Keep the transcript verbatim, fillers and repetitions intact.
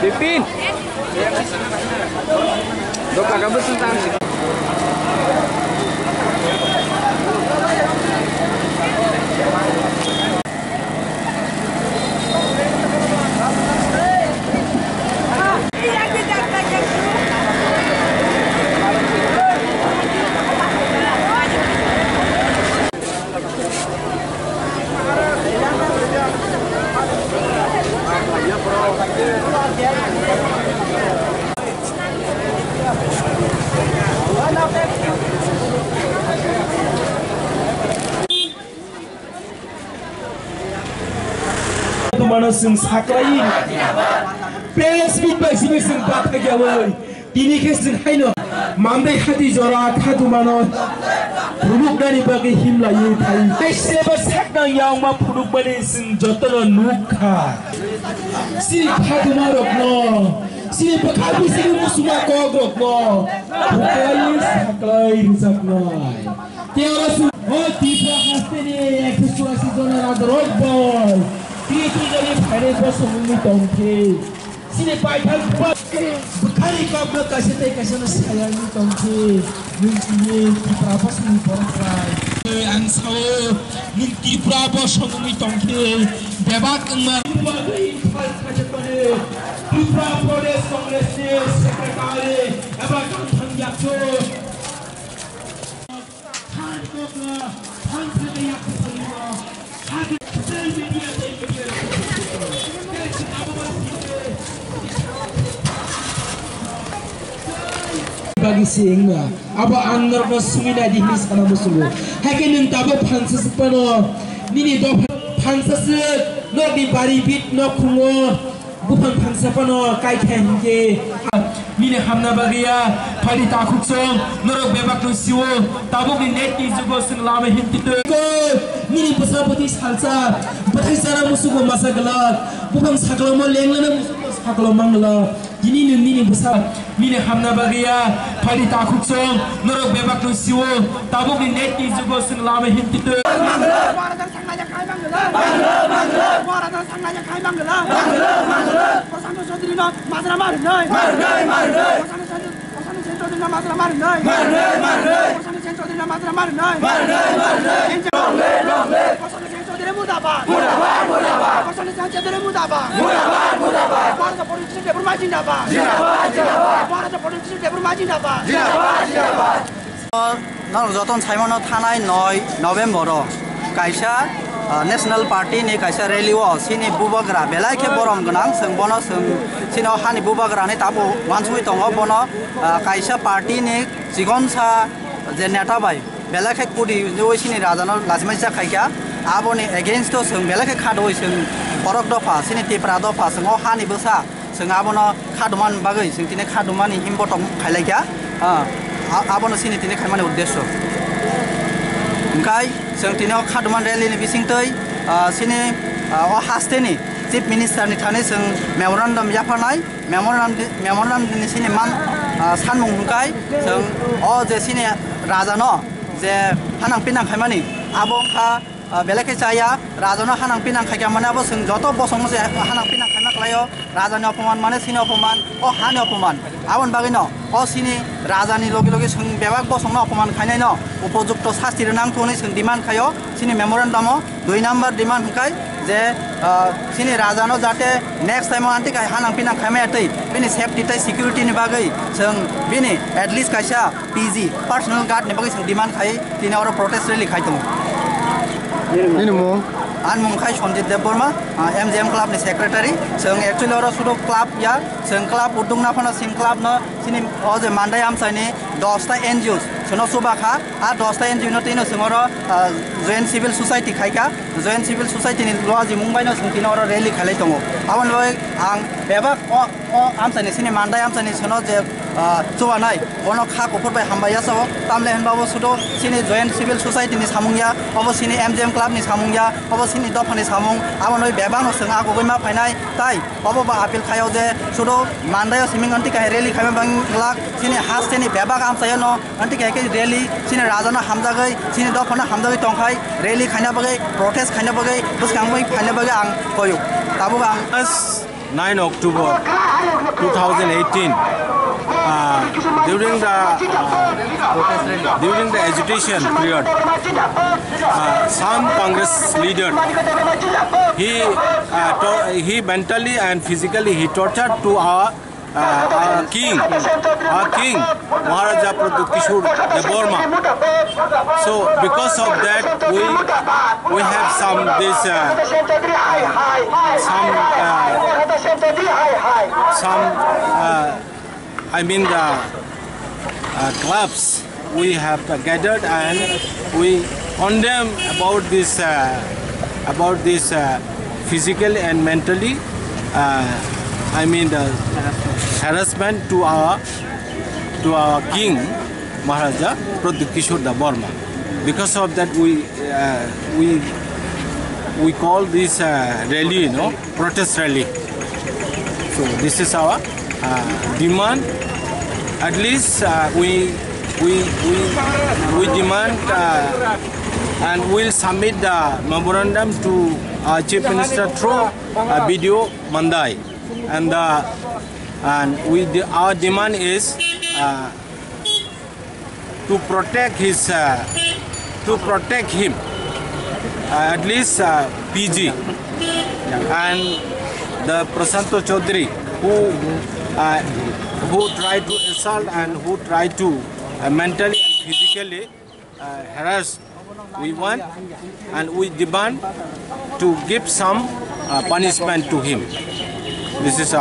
Fifteen. Doka ka bwswk tang si. Mano chwng saklai. Press meet bai simi chwng bathai yawi. Tini khe chwng haino mandai hati jora kha tumano phunuknani bagwi himlaiwi thai. Kaisa ba saknang yangma phunukmani chwng jotono nuk kha. Chini kha tumarokno, chini bwkha bisingni musuma kokrokno phuklaiwi saklai rwjaknai. Tei oro chwng o Tipra hasteni ekso churasi jona rajarok bai tini tini jani phainai bosong wngwi tong khe. Chini paithak buba bwkhani kokno kaisa tei kaisano sayangwi tong khe, nwng chini Tipra bosongni borok bai. Ang sao, nwng Tipra bosong wngwi tong khe, bebak wngma bagwi thal khajakmani Tripura Pradesh Congress ni secretary eba kamthang yakchu. Bagi singma abo ang norokno simi nai di hinwi sana musungo. Haikhe nwng tabuk phansa swk phano nini dopha phansa swk nokni bari bit nok khungo. Buphang thangsa phano kai khe hinkhe, nini hamna bagwi ya, phaidi takhuk chwng, norok bebak no sio, tabukni net ni jugo chwng lama himtwi twi. Nini bwsa bwtwi salsa, bwthai chara musugo masa glak, buphang saklamo lenglana musugo saklo mang glak. Tini nwng nini bwsa, nini hamna bagwi ya, phaidi takhuk chwng, norok bebak no sio, tabukni net ni jugo chwng lama himtwi twi. Mangla, mangla. Mangla, mangla. Mangla, mangla. Prashanto Chaudhary no majra mar hnoi. Mar hnoi, mar hnoi. Prashanto Chaudhary, Prashanto Chaudhary no majra mar hnoi. Mar hnoi, mar hnoi. Prashanto Chaudhary no majra mar hnoi. Mar hnoi, mar hnoi. Long live, long live. Prashanto Chaudhary murdabad. Murdabad, murdabad. Prashanto Chaudhary murdabad. Murdabad, murdabad. Bharatiya Political Debbarma zindabad. Zindabad, zindabad. Bharatiya Political Debbarma zindabad. Zindabad, zindabad. Norok jotono saimano thanai noi November o kaisa, ah, National Party ni kaisa rally o chini bubagra belai khe borom gwnang, chwng bono chwng chini o hani bubagra ni tabuk uansugwi tongo bono, ah, kaisa party ni chikonsa je neta bai belai khe kudi oi chini raja no lachimai cha khaikha, aboni against o chwng belai khe kha doi chwng borok dopha chini Tipra dopha chwng o hani bwsa. Chwng abono kha dumani bagwi chwng tini kha dumani himbo tong khailaikha, ah, a-, abono chini tini khaimani uddesyo. Hwnkhe chwng tini o kha dumani rally ni bisingtwi, ah, chini, ah, o hasteni Chief Minister ni thani chwng memorandum yapharnai, memorandum, memorandum ni chini man, ah, sanmung hwnkhe chwng o je chini raja no je hanang pinang khaimani abo wngkha, ah, belai khe chaya, raja no hanang pinang khaikha mane abo chwng joto bosong no se hanang pinang khaima khlaio, raja ni opoman mane chini opoman, o ha ni opoman, aboni bagwi no o chini raja ni logi logi chwng bebak bosong no opoman khainai no upojukto sasti rwnang thung hinwi chwng demand khaio, chini memorandum o dui number demand hwnkhe je, ah, chini raja no jate next time o anti kai hanang pinang khaimaya twi bini safety tei security ni bagwi chwng bini at least kaisa P G, personal guard ni bagwi chwng demand khai tini oro protest rally khai tongo. Nini mung? Ani mung khai Sanjit Debbarma, ah, M G M club ni secretary. Chwng actually oro sudu club ya, chwng club udung na phano chwng club no chini o je Mandai amchai ni dos ta N G O chwngno chuba kha, a dos ta N G O no twi no chwng oro, ah, Joint Civil Society khai kha, Joint Civil Society ni luaji mung bai no chwng tini oro rally khailai tongo. Aboni bagwi ang bebak o, o amchai ni chini Mandai amchai ni chwngno je Ah, chubanai, bono kha kuphur bai hambai ya sao, tamle hinba bo sudo chini Joint Civil Society ni samung ya, obo chini M J M club ni samung ya, obo chini dopha ni samung, abo noi bebak no swng agugui ma phainai, tai obo ba appeal khayo je sudo mandai o siming anti kahai rally khaima bang glak, chini haste ni bebak amchai no anti kahai ke rally, chini raja no hamjagui, chini dopha no hamjagui tongkhai, rally khaina bagui, protest khaina bagui, bwskang bai khaina bagui ang koyuk, tabuk ang. Nine October two thousand eighteen, uh, during the, uh, during the agitation period, uh, some Congress leader, he, uh, to-, he mentally and physically he tortured to our, uh, our king, our king Maharaja Pradyut Kishore Debbarma. So because of that, we, we have some this, uh, some, uh, some, uh, I mean the, uh, clubs we have gathered and we condemn about this, uh, about this, uh, physical and mentally, uh, I mean the harassment to our, to our king Maharaja Pradyut Kishore Debbarma. Because of that, we, uh, we, we call this, uh, rally, you know, protest rally. So this is our, uh, demand. At least, uh, we, we, we, we demand, uh, and we'll submit the memorandum to our Chief Minister through, uh, B D O Mandai. And, uh, and we, our demand is, uh, to protect his, uh, to protect him, uh, at least, uh, P G and the Prashanto Chaudhary who, uh, who tried to assault and who tried to, uh, mentally and physically, uh, harass. We want and we demand to give some, uh, punishment to him. This is our